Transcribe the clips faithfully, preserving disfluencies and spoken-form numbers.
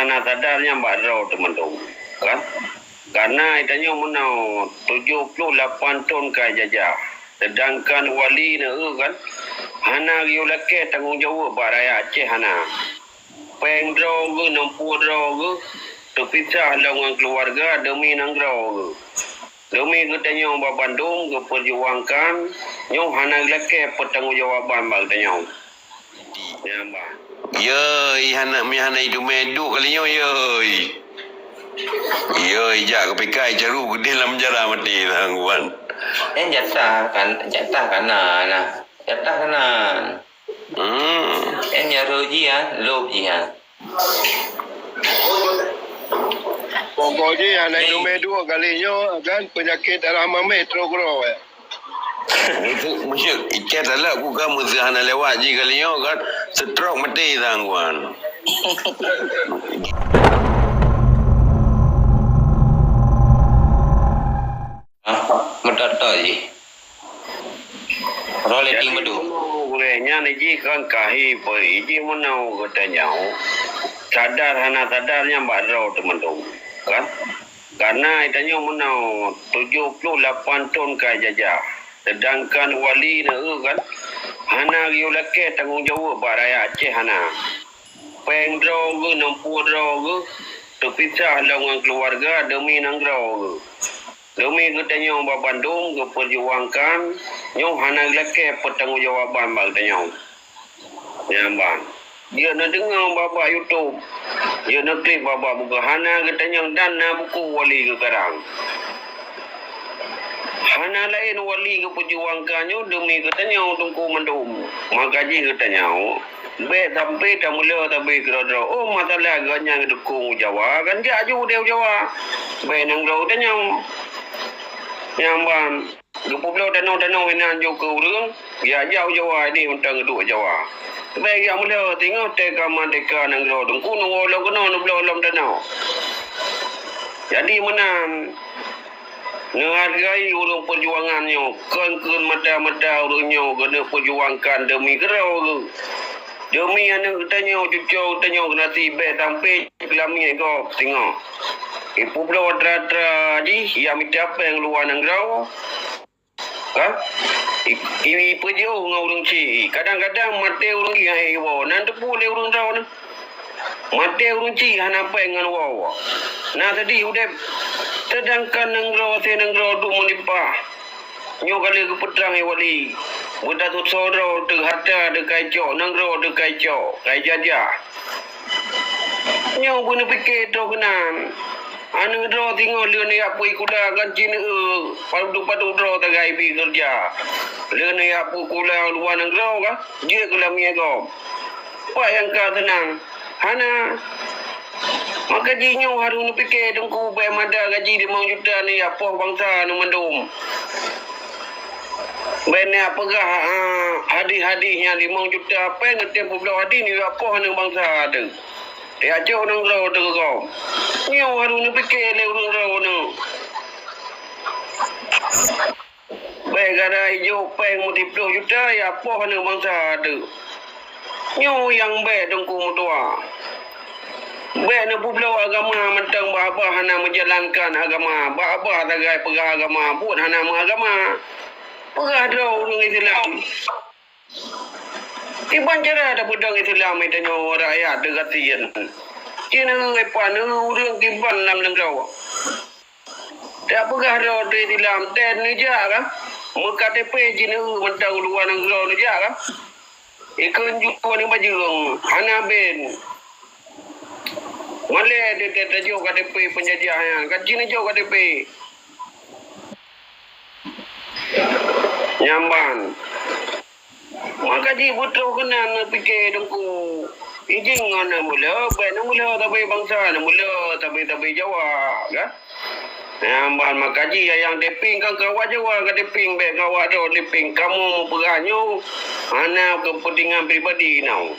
hana sadar nyan bak droe teuh mandum, kan? Karena tanyoe meunoe tujoh ploh lapan thon ka jajah, seudangkan wali na eu kan hana geuyue lakée tanggong jaweueb bak rakyat Aceh, hana. Péng droe geuh, nampu droe geuh, teupisah lom ngon keuluwarga deumi nanggroe geuh. Deumi geutanyoe bak bandum geupeujuangkan, nyoe hana lakée peutanggong jawaban bak geutanyoe. Nyan bah. Yoi, hana, mi hana idume duek kali nyoe, yoi. Yoi, jak keu pikai caru geudeh lam penjara maté lah, Wan. Eh, jatah kan, jatah kana nah. Jatah kana. Hmm. Eh, nyaru jian, lop jian. Pokok jih hana idume duek kali nyoe kan penyakit darah mameh trok keudroe. Itu meunyoe ikat dalam aku kan meuseuh hana lewat jih kali nyoe kan stroke maté sang wan. Ah, meutot-tot jih. Roh lé ting beudôh. Gurée nyan jih kan kahi peuh jih meunoe geutanyoe. Sadar hana sadar nyan bak droe teuh mandum, kan? Karena tanyoe meunoe tujoh ploh lapan thon ka jajah, seudangkan wali na eu kan hana geuyue lakée tanggong jaweueb bak rakyat Aceh, hana. Péng droe geuh, nampu droe geuh, teupisah lom ngon keuluwarga deumi nanggroe geuh. Deumi geutanyoe bak bandum geupeujuangkan, nyoe hana lakée peutanggong jawaban bak geutanyoe. Nyan ban. Jeuet neudeungoe bak-bak YouTube. Jeuet neuklik bak-bak buku. Hana geutanyoe dan na buku wali geukarang. Hana laén wali geupeujuangkan nyoe deumi geutanyoe teungku mandum. Maka jih geutanyoe bék sampai tameuleuh sabe keudroe-droe. Oh, masalah geuh nyan geudukong u Jawa, kan jak ju deh u Jawa. Bék nanggroe tanyoe. Nyan ban. Geupeubloe tanoh-tanoh inan jok keu ureuëng, geujak u Jawa ideh mantong geuduek Jawa. Bék geujak meuleuh teungoh teuka merdeka nanggroe teungku neuwoe lom keunoe neubloe lom tanoh. Jadi meunan, neuhargai ureuëng peujuangan nyoe, kon keu mata-mata ureuëng nyoe geuneuk peujuangkan deumi keudroe geuh. Deumi aneuëk geutanyoe, cucoe geutanyoe geunaséh bék sampai keulamiet gob singoh. Ipeubloe atra-atra jih nyang mita péng luwa nanggroe. Ha? I, i, ipeujiôh ngon ureuëng chik. Kadang-kadang maté ureuëng chik hai woe, nan teupeu lé ureuëng droe nyoe. Maté ureuëng chik hana péng ngon woe. Na sedih udeb. Sedangkan nanggroe, se nanggroe duek meulimpah. Nyoe ka lheueh geupeutrang lé wali. Beutasoe-soe droe teuh hareuta teuh kai cok, nanggroe teuh kai cok, kai jajah. Nyoe beuneupiké troh keunan. Aneuëk droe singoh lheueh neujak pui kula kan cit neu padub-padub droe sagai bi keureuja. Lheueh neujak pui kula luwa nanggroe kah, jeuet keu lamiet gob. Pat nyang ka seunang? Hana. Maka jih nyoe harôh neupiké teungku bék mada gaji limong juta neujak poh bansa nyoe mandum. Bék neujak peugah, ah, hadih-hadih nyan limong juta péng neutem peubloe hadih neujak poh aneuëk bansa teuh. Teuacok nanggroe teuh keu gob. Nyoe harôh neupiké lé ureuëng droeneueh. Bék gara ijok péng meusiploh juta ya poh aneuëk bansa teuh. Nyoe nyang bék teungku meutuah. Bék neupeubloe agama mantong bak babah hana meujalankan agama, bak babah sagai peugah agama buet hana meuagama. Peugah droe ureuëng Islam. Kiban cara tapeudong Islam tanyoe rakyat teugasien. Cina ngeue pan ureuëng kiban lam nanggroe. Tapeugah droe teuh Islam, teuh neujak kah? Meuka T P cina ngeue mantong luwa nanggroe neujak kah? Ikheun juko ni bajeueng, hana ben. Malée teuh teuh tajok K T P penjajah nyan, ka cina jok K T P. Nyan ban. Maka jih beutroh keunan neupiké teungku. Ijing ngon neumeuleuh, bék neumeuleuh sabe bansa, neumeuleuh sabe-sabe Jawa, kan? Nyan ban maka jih ayang Deping kan kawak Jawa ka Deping bék kawak droe Deping. Kamoe meupeugah nyoe hana keupeuntengan pribadi nyoe.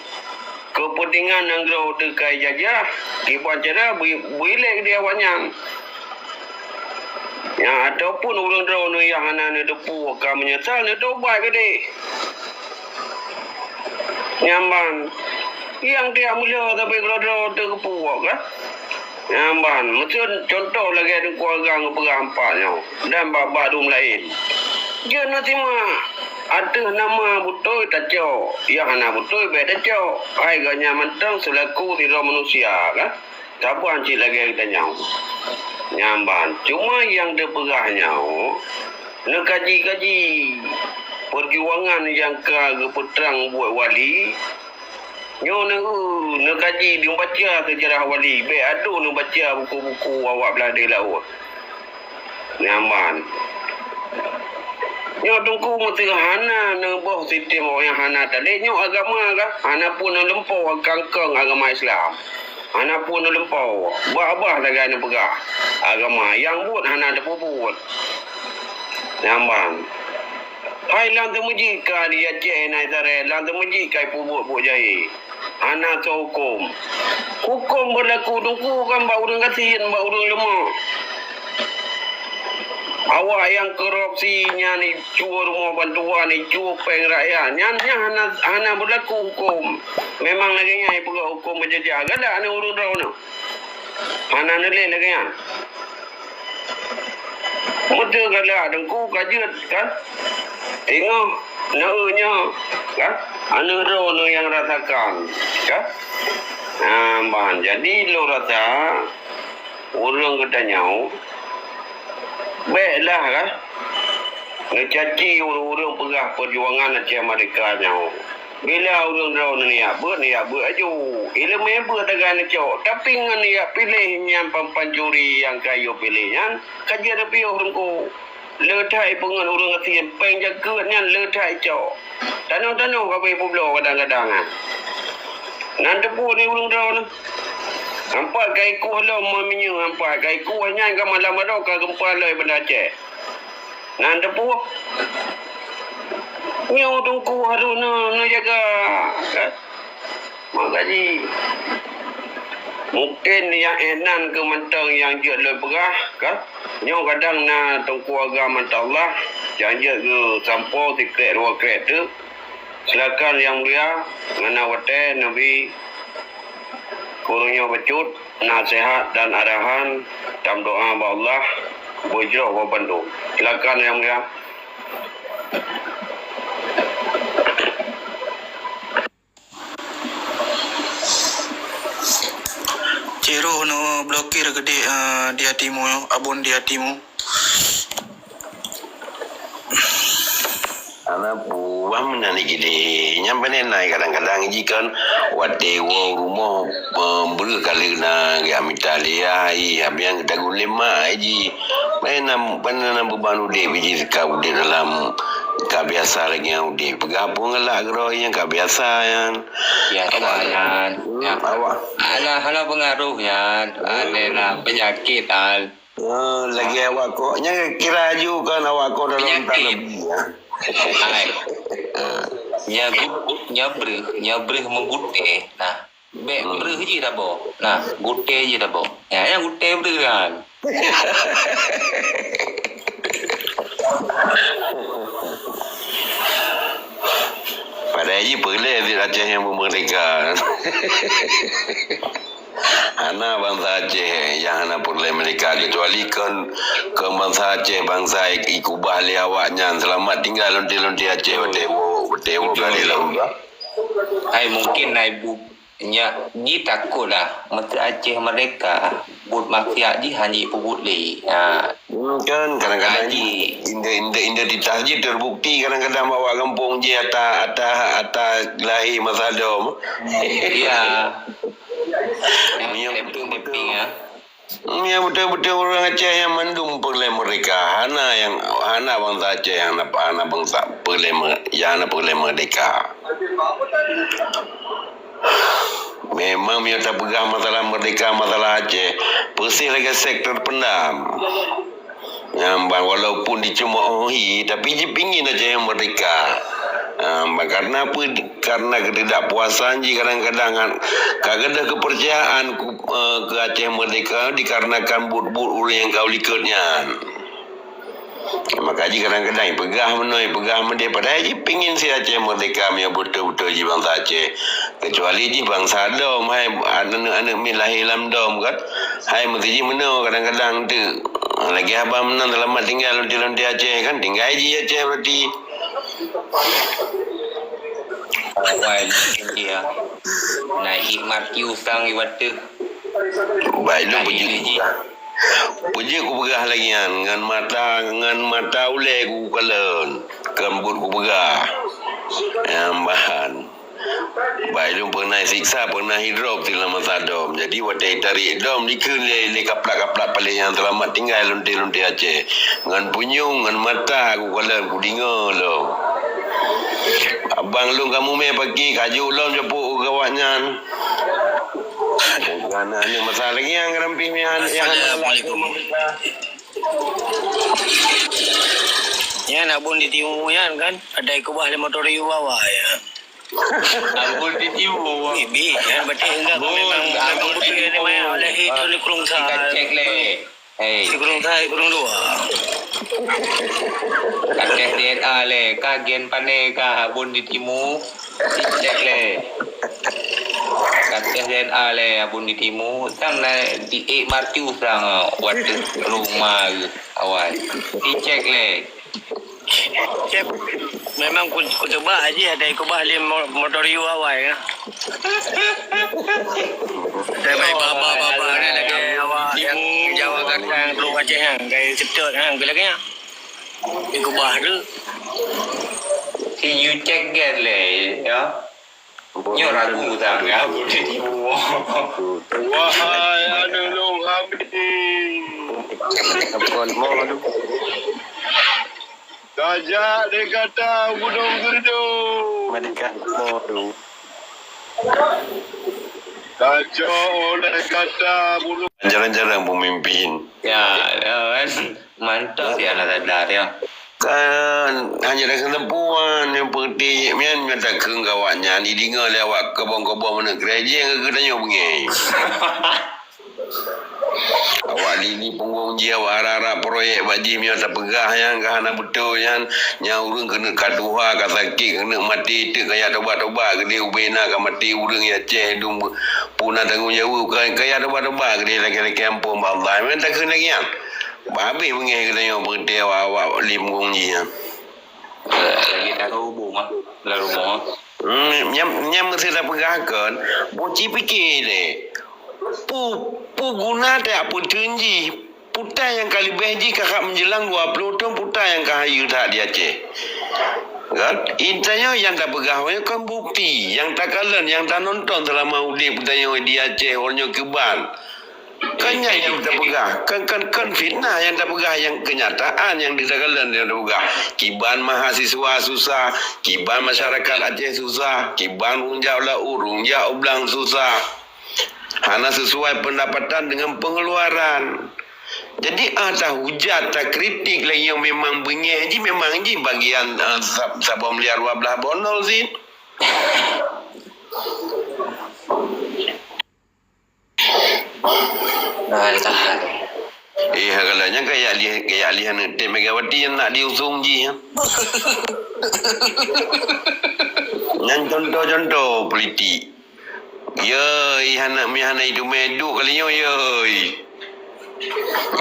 Keupeuntengan nanggroe teuh ka ijajah, kiban cara beu-, beuilée di awaknyan. Nyan ataupun ureuëng droeneueh nyang hana neuteupeue ka meunyeusal neutobat keudeh. Nyan ban. Nyang tiep meulhö tapi keudroe-droe teuh geupeubuet kan? Nyan ban, meuteun contoh lagèe Teungku Agam geupeugah empat nyoe dan bak-bak dum laén. Jeuet na simak, ateueh nama beutôi tacok, nyang hana beutôi bèk tacok. Hai geuh nyan mantong seulaku sidroe manusia kan? Saban cit lagèe geutanyoe. Nyan ban, cuma nyang teupeugah nyoe, neukaji-kaji peujuangan nyang ka geupeutrang buet wali, nyoe neu-, neukaji neubaca seujarah wali, bèk adoe neubaca buku-buku awak blah di laôt. Nyan ban. Nyoe Teungku meuteun hana neuboh sistem awak nyang hana tadék nyoe agama kah? Hana pun neulumpoe kangkong agama Islam. Hana pun neulumpoe. Babah lagèe neupeugah. Agama nyang buet hana teupeubuet. Nyan ban. Hai lam teumeujik ka di Aceh na Israel, lam teumeujik ka ipeubuet buet jahé. Hana soe huköm. Huköm beulaku Teungku kan bak ureueng gasien, bak ureueng leumah. Awak nyang korupsi nyan icue rumoh bantuan, icue péng rakyat. Nyan, nyan hana, hana beulaku huköm. Memang lagèe nyan ipeugah huköm meujaja. Galak aneuk ureueng droeneuh. Hana neuléh lagèe nyan. Meuteun galak Teungku ka jeuet kan? Teungoh na nyoe kan? Aneuk droeneuh nyang rasakan kan? Nah, ban. Jadi lôn rasa ureueng geutanyoe bèk lah kan? Neucaci ureueng-ureueng peugah peujuangan Aceh Merdeka nyoe. Bila ureueng droeneuh neujak beuet, neujak beuet aju. Ileumèe beuet tagai neucok, tapi ngon neujak piléh nyan pancuri nyang ka yue piléh nyan, ka jeuet neupiôh Teungku. Le that ipeungon ureueng gasien, péng jakeuet nyan le that icok. Tanoh-tanoh ka beuh peubloe kadang-kadang nyan. Nan teupeue ni ureueng droeneuh. Nampak ka ikueh lom ma minyeuk, nampak ka ikueh nyan ka malam baroe ka geumpa lom i Banda Aceh. Nan teupeue. Nyoe Teungku harôh neu-, neujaga, kan? Maka jih, mungken nyang éh nan keuh mantong nyang jeuet lôn peugah, kan? Nyoe kadang na Teungku Agam mantong Allah, nyang jeuet geusampoe sikrek dua krek teuk. Silakan Yang Mulia, ngon na watèe neubi keu ureueng nyoe bacut naseuhat dan arahan, tameudoa bak Allah, beujroh bak bandum. Silakan Yang Mulia. Cit roh neublokir keudéh, eh, di hatimu, abon di hatimu. Hana puah meunan jih. Nyan panai na kadang-kadang jih kan watèe woe rumoh, eh, breuh kali na geumita lé ai, habéh nyan geutaguen lé mak ai jih. Panai na, panai na beuban udép jih ka udép dalam ka biasa lagèe nyan udép. Peugah peue ngon lak keudroe nyan ka biasa nyan. Biasa awak nyan. Hmm, ya. Awak. Alah, hana pengaruh nyan. Hmm. Adalah penyakit al. Ah, lagèe awak kok. Nyan kira aju kan awak kok dalam penyakit. Tanah. Hai. Ah. Nya gut-, nya breuh, nya breuh meugutèe. Nah, bèk breuh jih taboh. Nah, gutèe jih taboh. Nya, nya gutèe breuh kan. Padahai jih peureulèe di Aceh nyang merdeka. Hana bansa Aceh nyang hana peureulèe merdeka, kecuali kon, kon bansa Aceh, bansa i-, ikubah lé awaknyan. Seulamat tinggai lonte-lonte Aceh, watèe woe, watèe woe ka lheueh. Hai, mungkin na ibu nyak jih takot lah. Meuseu Aceh merdeka, buet maksiat jih hana jipeubuet lé. Ha. Hmm, kan, kadang-kadang jih identitas jih terbukti kadang-kadang bak awak gampông jih ata, ata, ata lahé masa dom. Ya. Meunyoe beutôi-beutôi, ya. Meunyoe beutôi-beutôi ureueng Aceh nyang mandum peureulèe merdeka, hana nyang, hana bansa Aceh nyang na, hana bansa peureulèe me-, nyang hana peureulèe merdeka. Memang meunyoe tapeugah masalah merdeka, masalah Aceh, persis lagèe sektor Pendam. Nyan ban walaupun dicemoohi, tapi jipingin Aceh merdeka. Ha, ban karena apa? Karena ketidakpuasan jih kadang-kadang kan, ka gadôh kepercayaan ku, eh, keu Aceh merdeka dikarenakan buet-buet ureueng nyang ka u likot nyan. Maka jih kadang-kadang ipeugah meunoe, ipeugah meudéh, padahai jipingin si Aceh merdeka meunyoe beutôi-beutôi jih bansa Aceh Kecuali jih bansa dom, hai aneuk-aneuk miet lahé lam dom kan. Hai meusti jih meunoe kadang-kadang teuk. Lagèe haba meunan seulamat tinggai lonte-lonte Aceh kan, tinggai jih Aceh berarti. Awai mungkin dia. Naik markiu sang iwat tu. Baik lu bujik. Peujeuet kupeugah lagèe nyan, ngon mata, ngon mata ulèe kukalon, kon buet kupeugah. Nyang ban. Bah ilôn peunah siksa, peunah idrop di lam masa dom. Jadi, watèe itarek dom, dikeue lé, lé kaplak-kaplak paléh nyang seulamat tinggai lonte-lonte Aceh. Ngon punyueng, ngon mata kukalon, kudeungö lom. Abang lôn ka mumè paki, kajok lom japôk keu awaknyan. Bukan hanya masalah lagi yang rampih mihan, yang Assalamualaikum. Nyan Abon di Timu nyan kan, ada ikubah lé motor yu awai ya. Abon di Timu. Bibi, kan berarti enggak Abon, memang, memang Abon di betul ni Timu. Maya oleh itu di Kurung Sahal. Kita cek leh. Hei. Di Kurung Sahal, di Kurung Dua. Kakek D N A leh, kagen pane ka Abon di Timu. Dicek lé. Ka tes D N A lé Abon di Timu, sang na di ék marcu sang, waduh, rumah awai. Dicek lé. Cek, memang ku, kuteuba jih ada ikubah lé mo-, motor yu awai ya. Saya baba-baba ni lagi awak yang Jawa Gadang, Teluk Aceh kan, kayak Setot kan, lagi ya. Ikubah tu. Si you cek get lé, ya. Nyoe ragu tak, ya, boleh tipu. Wahai aneuk lôn Hamid. Ampun, mo tu. Kajak deh kata Gunong Geurdong. Merdeka, mo tu. Kacok oleh kata Gunong. Jarang-jarang pemimpin. Ya, ya kan. Mantap ya, anak sadar ya. Kan hanya dah kena puan yang penting mian nyata keu awak nyan didengar lé awak kebon-kebon mana kerajaan ke kita nyoe bengeng. Awak lili punggong jih awak harap-harap proyek bak jih meunyoe tapeugah nyan ka hana beutôi nyan, nyan ureueng keuneuk ka tuha, ka sakét, keuneuk maté teuk ka jak tobat-tobat keudeh ubena ka maté ureueng ya ceh dum puna tanggong jaweueb ka, ka jak tobat-tobat keudeh lakée-lakée ampôn bak Allah. Memang takheun lagée nyan. Bah habéh beungéh geutanyoe peureuté awak-awak lé mueng jih nyan. Lagée taroe ubong ah, lam rumoh ah. Hmm, nyam, nyam meusti tapeugah kon, boh ci pike lé. Pu, pu guna tajak peuteun jih. Putai nyang ka leubeh jih ka kak meujeulang dua ploh thon putai nyang ka hayeue that di Aceh. Kan? Intanyoe nyang tapeugah nyoe kon bukti, nyang takalon, nyang tanonton seulama udeb geutanyoe di Aceh, uroe nyoe keuban. Kon nyan nyang tapeugah, kon, kon, kon fitnah nyang tapeugah, nyang keunyataan nyang ditakalen nyang tapeugah. Kiban mahasiswa susah, kiban masyarakat Aceh susah, kiban ureueng jak u laôt, ureueng jak u blang susah. Hana sesuai pendapatan dengan pengeluaran. Jadi, ah, tahujat, takritik lagée nyang memang beungéh jih, memang jih bagian, ah, sab-, saboh miliar dua belas bonol sih. Nah, tahan. Eh, hagala nyan kayak lihat, kayak lihat nanti Megawati yang nak diusung ji. Nyan contoh-contoh politik. Yoi, hana mi hana itu meduk kali nyoe, yoi.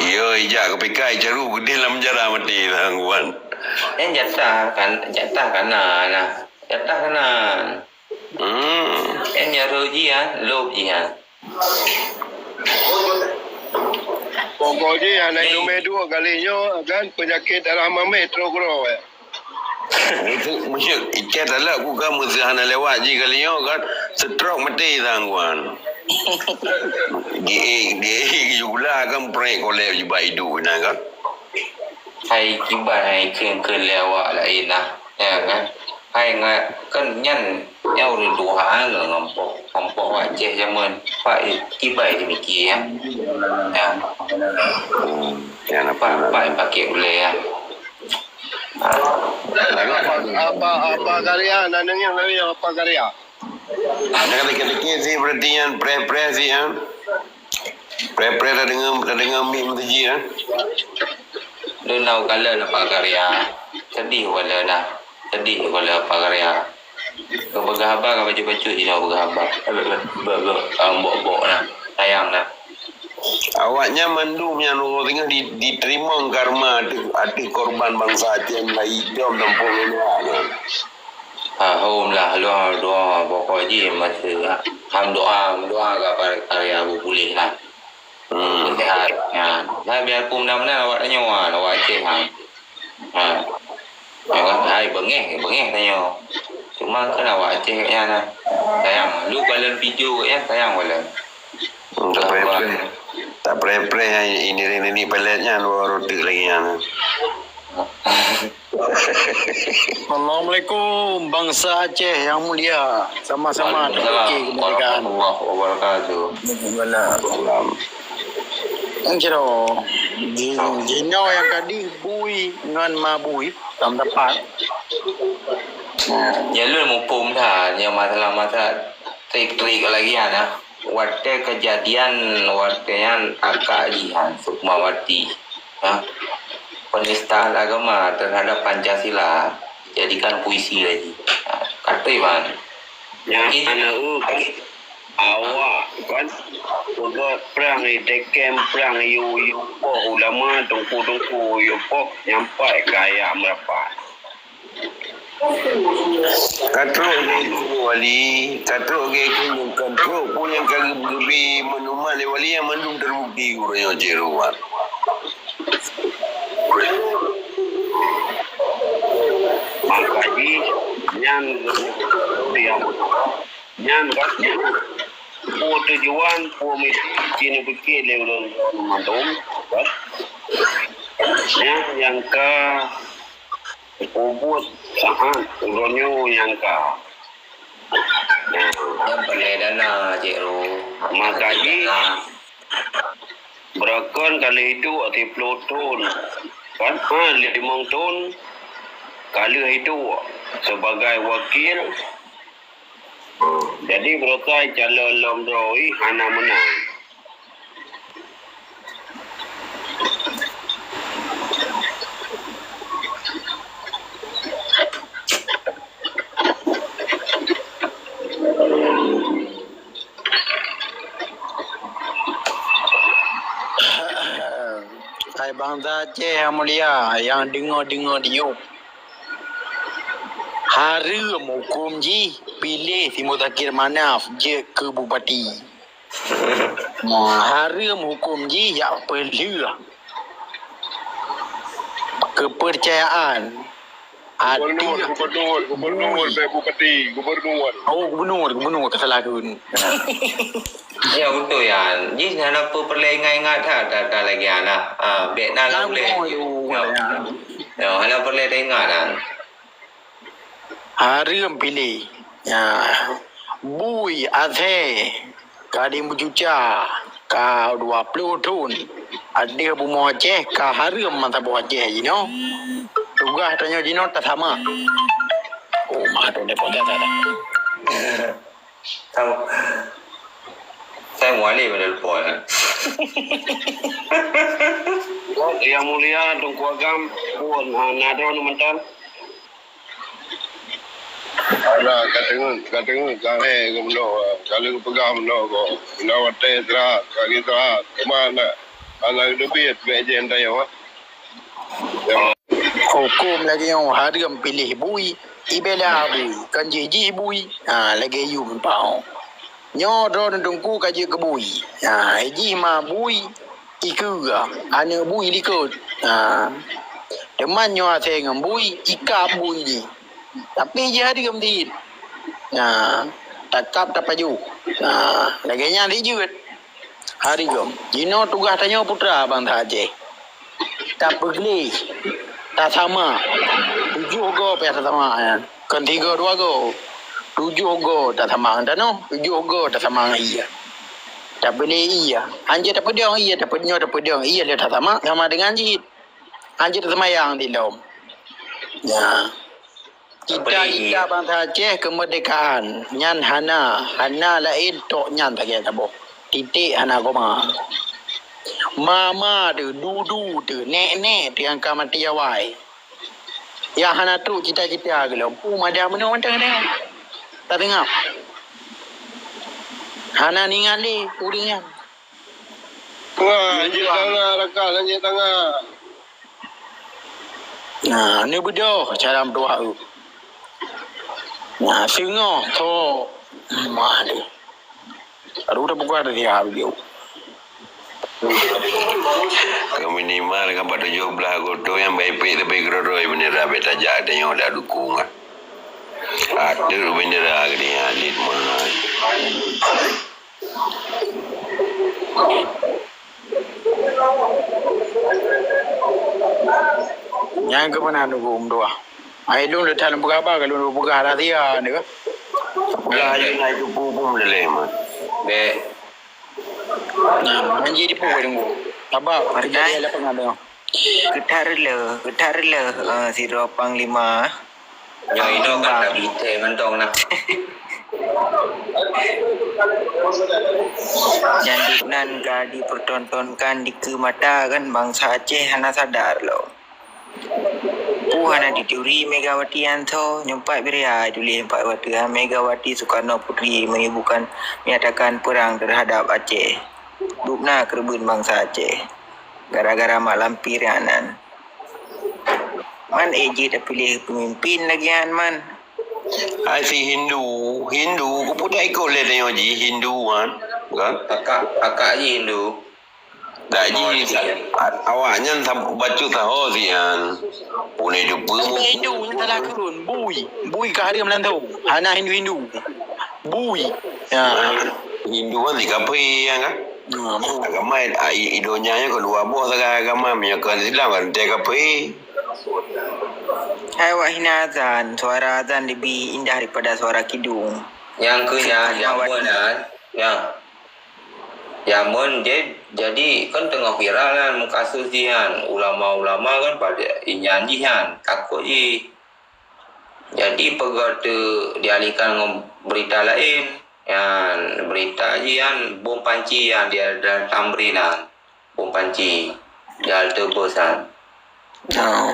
Yoi, jak ke P K I caru gede lam penjara mati lah, Angguan. Nyan jatah kan, jatah kana nah. Jatah kana. Hmm. Eh, nyaru ji ya, lop ji ya. Pokok ji, anak Ni. Indomie dua kali nyo kan penyakit darah mameh terus grow ya. Itu mesti ikat dalam aku kan mesti hana lewat ji kali nyo kan stroke mati tangguan. Di di gula kan prek kolek ji bai du nah kan. Hai kiban hai kheun keu lé awak laén nah, ya kan? Hai ngat kan nyan nyang ureueng tuha ngon ngampoh, ngampoh Aceh jameun. Pak kibai jimikie ya. Ya. Hmm, ya nampak. Pak, pak pakai ulée ya. Apa, apa, apa karya? Nanang yang lain apa karya? Ada kali kali si berarti yang pre-pre si ya. Pre-pre dah dengar, dah dengar mik mesti ya. Lôn na u kalon apa karya. Sedih wala dah. Sedih wala apa karya. Keu peugah haba ka bacut-bacut jinoe peugah haba. Bok-bok na. Sayang na. Awaknyan mandum nyang uroe singoh di, diteurimong karma ateueh, ateueh korban bansa Aceh mulai idom sampoe nyoe nyan. Ha, hom lah, luang doa pokok jih masa ham doa, ham doa ka karya bupuléh lah. Hmm. Sehat. Ha. Nah, biarpun meunan-meunan awak tanyoe, ha, awak Aceh, ha. Ha. Ya kan? Hai, beungéh, beungéh tanyoe. Cuma kan awak Aceh kat nyan, ha. Sayang. Lu balan video kat nyan, sayang balan. Hmm, tak preh-preh. Tak preh-preh, hai, ini, ini, ini pelet nyan, dua roti lagi nyan. Assalamualaikum, bangsa Aceh yang mulia. Sama-sama. Waalaikumsalam warahmatullahi wabarakatuh. Beuna. Salam. Nyang kira, ji-, jinoe nyang ka dibui ngon mabui, tam tepat. Ya, lôn muphom that, nyang masalah-masalah trik-trik lagi nyan, nah. Watée kejadian, watée nyan kakak jih, ha, Sukmawati, ha, penistaan agama terhadap Pancasila, jadikan puisi lagi. Ha, katrok ban. Nyan, ini aneuk, kan? Awak, kan? Peugah prang, iteken prang, yue, yue poh ulama, teungku-teungku, yue poh, nyampai keu ayat meurapat. Ka trok lé Teungku Wali, ka trok lé Teungku, ka trok peue nyang ka geubi maklumat lé Wali nyang mandum teubukti uroe nyoe, Cik Ridwan. Maka jih nyan, nyan ka peue tujuan, peue misi, cit neupiké lé ulôn mandum, kan? Nyan nyang ka Peubuet saát uroe nyoe nyang ka. Nyan peureulée dana, Cik Ru. Maka jih, beureukan ka lheueh hiduek siploh thon. Kan? Ha, limong thon ka lheueh hiduek sibagai wakil. Jadi, beureukat calon lom droe hana meunang. Hai bansa Aceh nyang mulia, nyang deungoe-deungoe diyueb. Hareuem huköm jih piléh si Muzakir Manaf jeuet keu bupati. Nah, hareuem huköm jih jak peulheueh keupeurcayaan. Gubernur, ateueh gubernur, gubernur, bui. Bèk bupati, gubernur. Oh, gubernur, gubernur, teusalah kheun. Ya, beutôi, ya. Jih hana peue peureulèe ingat-ingat that, that, that lagèe nyan, nah. Ah, bèk na lam ulèe. Beutôi, ya. Ya, hana peureulèe taingat, nah. Hareuem piléh. Ya. Bui, asèe, ka deuh meucuca, ka dua ploh thôn. Ateueh bumoe Aceh, ka hareuem meusaboh Aceh jinoe. Tugaih tanyoe jinoe tasamak. Oh, mah tu deh podcast ada. Tahu. Saya mualif ada lupa. Yang mulia Teungku Agam pun, ha, na droeneuh mantong. Alah, ka teungeut, ka teungeut, ka lhèe keu meunoe, ka lheueh peugah meunoe kok. Meunoe watèe istirahat, ka geustirahat. Teuma na, hana geuteubiet bèk jih tanyoe, eh. Huköm lagèe nyoe hareuem piléh bui, ibela bui, kon jih-jih bui. Ha, lagèe yum pao. Nyoe droeneuh teungku ka jeuet keu bui. Ha, jih ma bui, ikeue, aneuk bui likot. Ha. Teuma nyoe asèe ngon bui, ikab bui jih. Tapi jih hareuem cit. Ha, takab tapajoh. Ha, lagèe nyan cit jeuet. Hareuem. Jinoe tugaih tanyoe putra bansa Aceh. Tapeugleh, tasamak. Tujoh goe payah tasamak nyan. Kon tiga dua goe. Tujoh goe tasamak ngon tanoh, tujoh goe tasamak ngon ié. Tapeugleh ié. Hanjeuet tapeudong ié, tapeudong, tapeudong ié lé tasamak sama dengan jih. Hanjeuet taseumayang di lom. Ya. Cita-cita bansa Aceh keumeurdekaan nyan hana, hana laén tok nyan sagai saboh. Titék hana koma. Mama teuh, dudu teuh, nèk-nèk teuh nyang ka maté awai. Nyang hana trok cita-cita gohlom. Peue madah meunoe mantong teuh. Ka deungö? Hana ingat lé ureueng nyan. Wah, jeuet tangan, rakan, jeuet tangan. Nah, ni beudôh cara meutuah eu. Nah, singoh tho. Mah deh. Aduh, dah buka dah dia, video. Keu minimal kan bak tujoh blaih Agustus nyang baik pih leubeh keudroe-droe bendera bek tajak tanyoe dak dukung ah. Ateueh bendera geude nyan, Litman. Nyang keu meunan dukung dua. Ai lôn le that lôn peugah ba, ka lôn peugah rahsia ni ka. Peugah aja na itu pupum leleh mah. Bek. Nah, janji dipu ka tunggu. Sabar, kita Pandai. Dia lapangan tengok. Keutat reuloh, keutat reuloh, eh, sidroe panglima. Nyoe inoe kan Panglima. Dah bitée mantong nah. Nyan diknan ka dipertontonkan dikeue mata kan bansa Aceh hana sadar lom. Peue hana dituri Megawati nyan tho, nyoe pat Biria tuléh empat watèe Megawati Soekarno Putri menyubuhkan, menyatakan perang terhadap Aceh. Dubna keureubeuen bansa Aceh. Gara-gara mak lampir nyan. Man ék jeuet tapiléh peumimpin lagèe nyan man. Hai si Hindu, Hindu, keupeue taikot lé tanyoe jih Hindu kan? Kan? Akak, akak jih Hindu. Dak jih, awaknyan bacut saho sian. Punéh dupeue. Hindu nyan salah kheun, bui. Bui ka hareuem lam tho. Hana Hindu-Hindu. Bui. Ya. Hindu kan si kafé, ya kan? Ya, bui. Agama, i-, i donya nyoe keudua boh sagai agama, meunyoe kon Islam kan teuh kafé. Hai awak hina azan, suara azan lebih indah daripada suara kidung. Nyang keu nyan, nyang beuna, nyang Yamen, ja-, jadi kan teungoh viral kan kasus jih nyan. Ulama-ulama kan pada inyan jih nyan, takot jih. Jadi peugah teu dialihkan ngon berita laén. Nyan berita jih nyan bom panci nyan di dalam Tamrin nyan. Bom panci di halte bus nyan. Oh.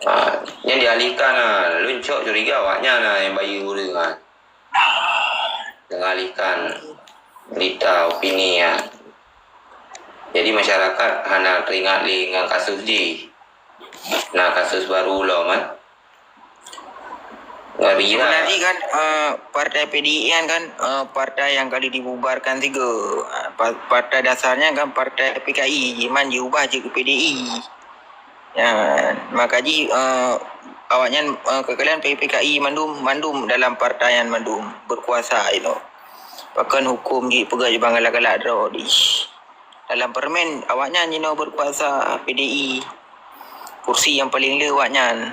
Ha, nyan dialihkan nyan. Lôn cok curiga awaknyan nyan nyang bayeue ureueng nyan. Mengalihkan berita opini nyan. Jadi masyarakat hana teringat lé ngon kasus jih. Na kasus baru lom kan. Ngeri lah. Sebenarnya kan, eh, partai P D I kan, kan, eh, partai yang kali dibubarkan tiga. Eh, pa-, partai dasarnya kan partai P K I, jiman jiubah jeuet keu P D I. Ya, maka jih, eh, awaknyan, eh, keu kalian P P K I mandum, mandum dalam partai nyan mandum berkuasa inoe. Pakon huköm jih peugah jiban galak-galak droe dih. Dalam parlemen awaknyan jinoe berkuasa P D I. Kursi nyang paleng le awaknyan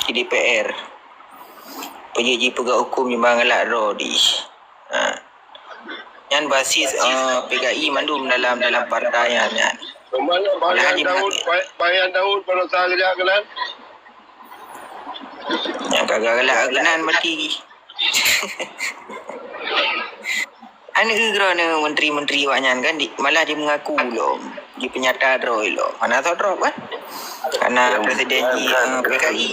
di D P R. Peujeuet jipeugah huköm jiban galak droe dih. Ha. Nyan basis, eh, P K I mandum dalam, dalam partai nyan, nyan. Keumanö Bayan Daud, Bayan Daud baroesa geujak keunan? Nyang ka galak keunan mati. Aneuk droeneuh menteri-menteri awaknyan kan di, malah jimeungaku lom, jipeunyata droe lom. Hana soe droe kan? Karena presiden jih, eh, P K I.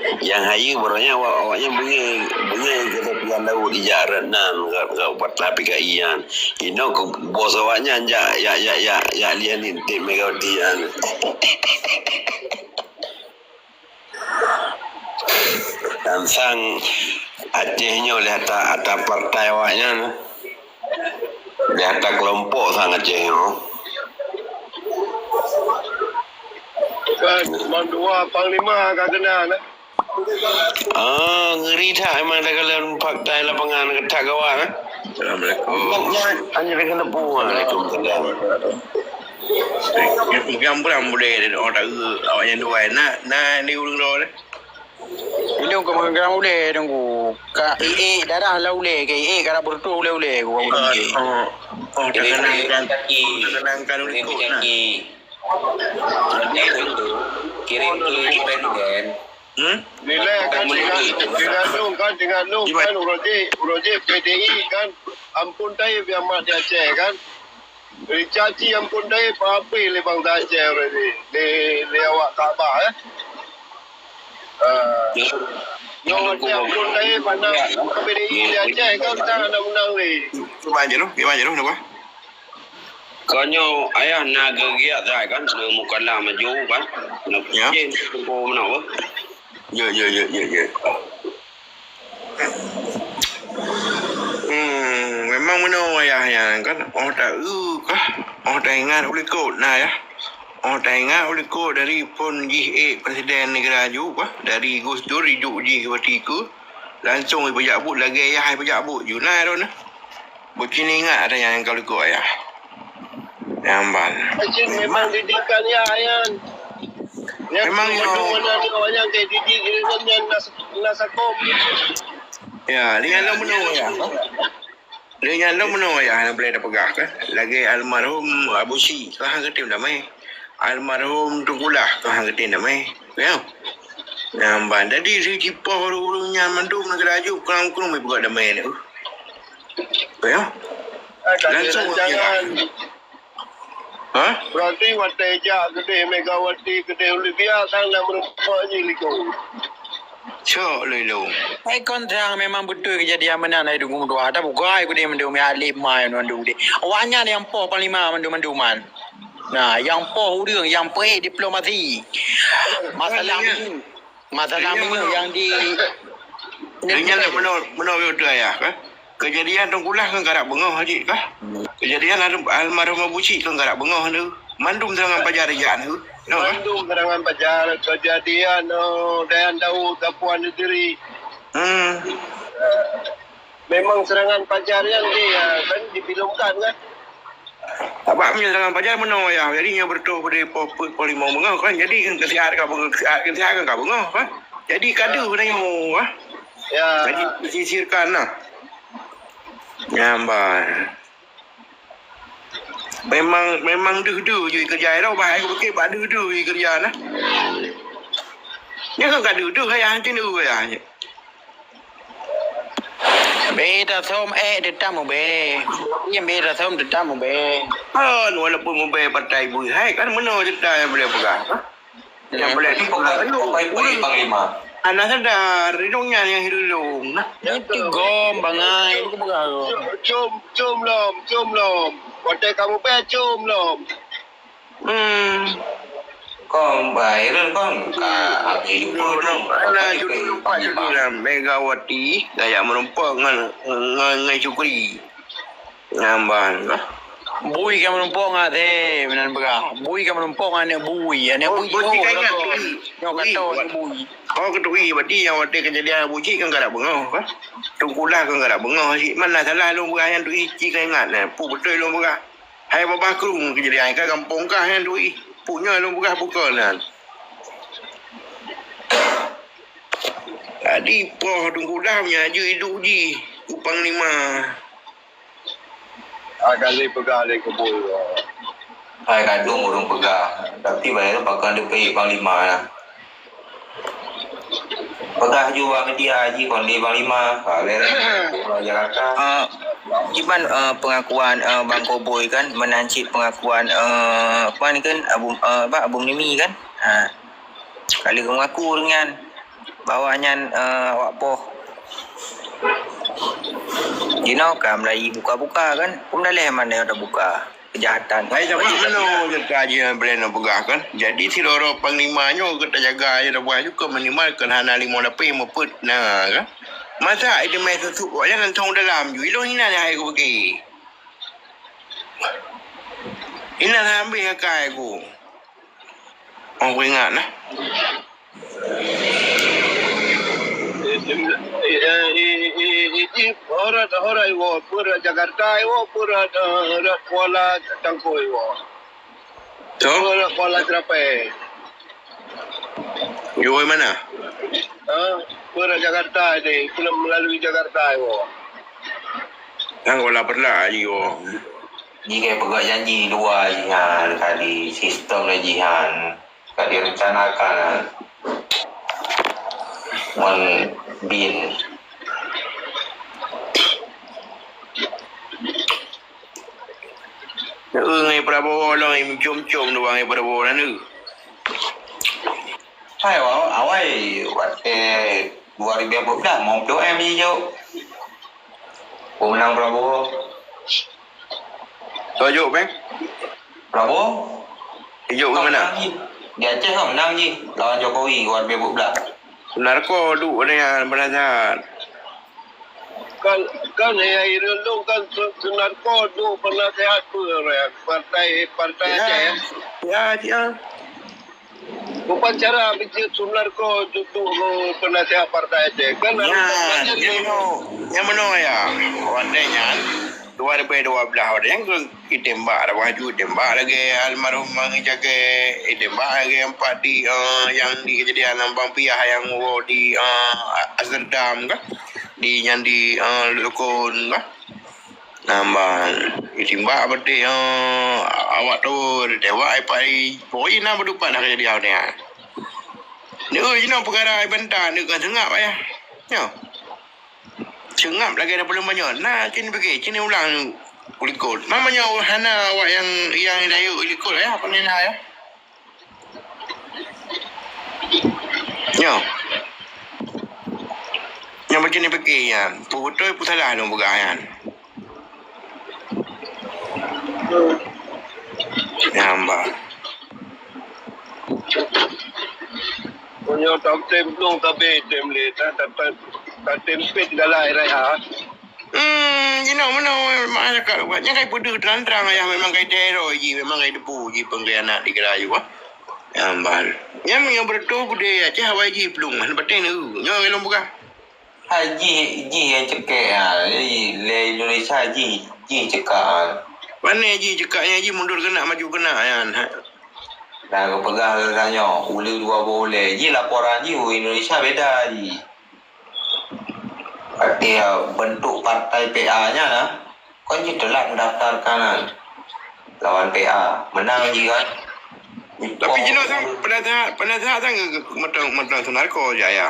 Nyang hayeue baroe nyan awak, awaknyan beungéh, beungéh keu Sofyan Daud ijak rot nan, rot, rot partai P K I nyan. Inoe keu bos awaknyan jak, jak, jak, jak, jak lian inték Megawati nyan. Dan sang Aceh nyoe lé ata, ata partai awaknyan. Di atas kelompok sang Aceh nyoe. Kan, mandua panglima ka keunan, eh. Ah, ngeri that memang dah kalian fakta lapangan ketat gawat, eh. Assalamualaikum. Hanya dengan tepu. Waalaikumsalam. Mungkin ambulan boleh ada orang tak awak yang dua. Nak, nak ni urang dua ni. Ilôn keu meugeurang ulèe teungku. Ka ék-ék darah lam ulèe, ka ék-ék ka na beureutoh ulèe-ulèe ku. Oh, oh, oh, terkenangkan, terkenangkan ulèe kok nah. Kirim ke presiden. Hmm? Nilai kan dengan, dengan lôn kan, dengan lôn kan, uroe jih, uroe jih P D I kan, ampôn taib nyang mat di Aceh kan. Dicaci ampôn dai peuhabéh lé bansa Aceh lé, lé, lé awak Kakbah, eh. Ah. Nyoe watèe Abdul Taib aneuk P D I di Aceh kan, tak nak menang lé. Cuba aja dulu, cuba aja dulu, kenapa? Kau nyoe ayah na geugiat that kan, na mukalla maju kan. Na Ya. Jen, tunggu mana apa? Ya, ya, ya, ya, ya. Hmm, memang meunoe wayah nyan kan, oh ta-eu kah, oh taingat u likot na yah. Oh taingat u likot dari phon jih ék presiden neugara ju kah, dari Gus Dur iduek jih bak tiku, langsung ipeujak buet lagèe yah ipeujak buet ju na droeneuh. Bucin ingat ata nyang ka likot yah. Nyang ban. Cit memang didikan yah nyan. Memang nyan, yo. Mana ni awak nyang kayak didik nyan, nyan nas-, nasakom. Ya, dengan lo meunoe ya. Lé nyan lom meunoe yah hana boleh tapeugah kan. Lagèe almarhum Abu Syik, ka han geutem damai. Almarhum Teungku Lah, ka han geutem damai. Ya. Nyang ban. Jadi, si cipoh ureueng-ureueng nyan mandum neugara ju, kurang-kurang meupeugah damai ni. Ya. Langsung menyerah. Ha? Berarti watèe jak keudeh Megawati, keudeh Olivia, sang na meureumpok jih likot. Cok lé lôn. Hai kon trang memang beutôi keujadian meunan hai dukung dua. Tapi bukai keudeh mandum ya lima mandum deh. Awak nyan nyang poh panglima mandum-manduman. Nah, nyang poh ureueng, nyang peuék diplomasi. Masalah Iya. minyeuk. Masalah Iya, minyeuk meunan. nyang di Lé nyan meunoe, meunoe beutôi ayah, kan? Keujadian Teungku Lah kan karap beungoh jih kah? Keujadian almarhum Abu Syik kan karap beungoh tu. Mandum seurangan pajar jak tu. No, kan? Mandum seurangan pajar, keujadian, oh, Dayan Daud, Gapuan Negeri. Hmm. Eh, memang seurangan pajar nyan di, ah, kan difilmkan kan. Bak meunyoe seurangan pajar meunoe ayah. Jadi nyoe beutôi pada poh peuet, poh limong beungoh kan. Jadi kan keusihat ka beungoh, keusihat, keusihat kan ka beungoh kan. Jadi ka deuh pada nyoe, ah. Ya. Jadi, sisirkan lah. Nyamban. Memang, memang deuh-deuh ju ikeureuja, tau, bah, ai kupike bak deuh-deuh ju ikeureuja nah. Nyan kan ka deuh-deuh, ayah, hana deuh, ayah. Beda som, eh, tetap mubé. Nyan beda som, tetap mubé. Kan, walaupun mubé partai bui, hai, kan meunoe cerita nyang boleh peugah, ha? Nyang boleh dipeugah. Anak sadar, ridong nyan nyang hireulong. Nah. Itu gom, bangai, bukan peugah gom. Cum, cum lom, cum lom. Watèe kamu pé cum lom. Hmm. Kong, bah, Irul, kong, ka habis jumpa tu. Alah, judul empat judul lah. Megawati, gaya meureumpok ngon, ngon, ngon Syukri. Nyamban. Bui ka meurumpok ngon Asèe, meunan peugah. Bui ka meurumpok ngon aneuk bui. Aneuk bui. Oh, bui ka ingat, bui. Nyoe ka tho aneuk bui. Oh, keutui, berarti nyang watèe keujadian Abu Syik kan karap beungoh, kan? Teungku Lah kan karap beungoh. Syik mana salah lôn peugah nyan tui, Syik ka ingat, nah. Peue beutôi lôn peugah. Hai babah krueng keujadian ka gampông kah nyan tui. Peue nyoe lôn peugah bukon nyan. Jadi, poh Teungku Lah meunyo jeuet iduek jih keu panglima. Hai ka lheueh peugah lé keu bui. Hai ka dong ureueng peugah, tapi bak nyan pakon teupeu panglima na. Peugah ju bak media jih kon lé panglima, ka lé Jakarta. Ah, kiban, eh, pengakuan, eh, Bang Koboi kan, meunan cit pengakuan, eh, apa ni kan, Abu, eh, apa, Abu Mimi kan? Ha. Ka lheueh mengaku ureueng nyan bahwa nyan, eh, awak poh. Jinoe ka mulai buka-buka kan? Peue daleh mana tabuka kejahatan. Hai, sabab meunoe cerita jih nyang boleh neupeugah kan? Jadi sidroe panglima nyoe geutanyoe jaga jih, tabuka juga minimal keu hana limong lapéh meupeuet na kan? Masa ideumé susuk awak nyan lantong dalam ju, ilôn inan hai kupike. Inan habéh akai ku. Oh, kuingat nah. Hora, hora iwoe, peue rot Jakarta iwoe, peue rot, eh, rot Kuala Cangkôi iwoe. Toh? Peue rot Kuala Cherapèe. Iwoe mana? Ha? Peue rot Jakarta deh, peue melalui Jakarta iwoe. Nang Kuala Perla iwoe. Jih ka peugah janji dua jih nyan tadi, sistem lé jih nyan. Ka direncanakan ngon bin. Neu ngai Prabowo lom, meucom-com dua ngai Prabowo na neu. Hai, awai, awai, watèe Dua ribu dua belas, mau P M jijok. Pemenang Prabowo. Kau jok, Bang? Prabowo. Jok ke mana? Di Aceh kan menang ji lawan Jokowi dua ribu dua belas. Narko duk ada yang penasaran. Kan, kan ya, Irul tu kan su-, su narko tu pernah sehat tu, ya, partai, partai Aceh, ya. Ya, ya. Bukan cara bijak su narko tu, tu, penasehat partai Aceh. Kan harus. Ya, yang mana, yang mana ya? Awak nyan, dua ribu dua belas awak nyan ke, ditembak, ada baju tembak lagi almarhum Mangi Cakek, ditembak lagi empat di, eh, yang di kejadian Lambang Piah yang di, eh, Amsterdam kan? Di, yang di, eh, Lukon kan? Nambah, ditimbak beutih, eh, awak tu, ditembak ai pai. Pokoknya na beudeupat dah kejadian ni, ah. Ni, oh, inoe peukara ai banta, ni ka seungab ayah. Nyo. Seungab lagèe dah peuleumbah nyoe. Na, cin pike, cin ulang ulikot. Nama nyoe hana awak yang, yang dayuk ulikot, ayah, apa ni na, ayah? Nyoe. Nyang macam ni pike nyan. Peue beutôi, peue salah lôn peugah nyan. Nyan bah. Meunyoe tatem dong tabe tem lé, ta-, ta-, ta-, tatem pet galai raya. Hmm, jinoe meunoe masyarakat awak. Nyan kai peudeuh terang-terang ayah, memang kai teror jih, memang kai debu jih pengkhianat di Gerayu, ah. Nyan bah. Nyan meunyoe beutôi budaya Aceh awai jih plueng, hana patéh neu. Nyoe lôn peugah. Hai jih, jih nyang cekek, ha. Jadi, lé Indonesia jih, jih cekak, ha. Pane jih cekak nyan jih mundur keunak, maju keunak nyan, ha. Dah geupeugah gata nyoe, uleue dua boh ulèe. Jih laporan jih u Indonesia beda jih. Berarti, ya, bentuk partai P A nyan, ha. Kon jih teulat meudaftarkan kan. Lawan P A. Menang jih kan. Tapi jinoe sang penasehat, penasehat sang mantong, mantong sunarko jaya.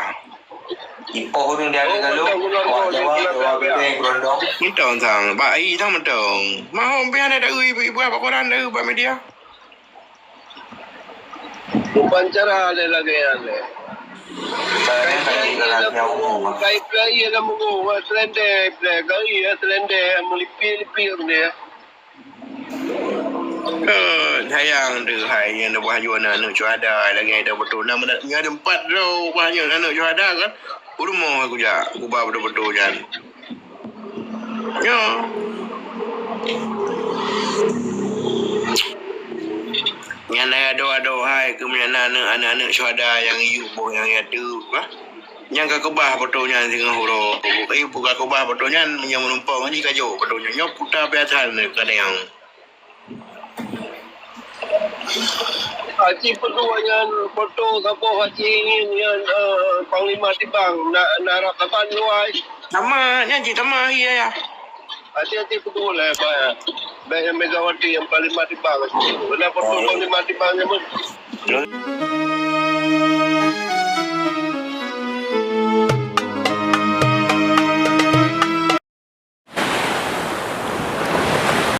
Ipoh ureueng di hari lalu, awak Jawa, Jawa bebeng, berondong. Mantong sang, bak ai sang mantong. Mahom pih hana taeu ibu-ibu bak koran, taeu bak media. Bukan cara lé lagèe nyan lé. Saya tadi rahasia umum. Kai play ya kamu go, selendek, play kai ya selendek, melipi-lipi dia. Eh, sayang tu, hai, nyan dah wahyu aneuk-aneuk syuhada lagèe dah beutôi. Nama dah, nyan ada empat tu wahyu aneuk syuhada kan. Rumoh aku jak, kuba beutôi-beutôi nyan. Nyo. Nyan hai adoe-adoe hai keu meunyan aneuk-aneuk syuhada nyang yue boh nyang yue teuh, bah. Nyang ka keubah foto nyan singoh uroe. Bukon ka keubah foto nyan, meunyoe meurumpok ngon jih ka jok foto nyan. Nyoe puta biasa kadang. Aci peuduek nyan foto saboh aci nyan, eh, Panglima Tibang na, na rab saban luwai. Sama, nyan cit sama, iya, ya. Aci, aci peuduek lah, ba. Baik yang Megawati yang Panglima Tibang. Kena foto Panglima Tibang nyan pun.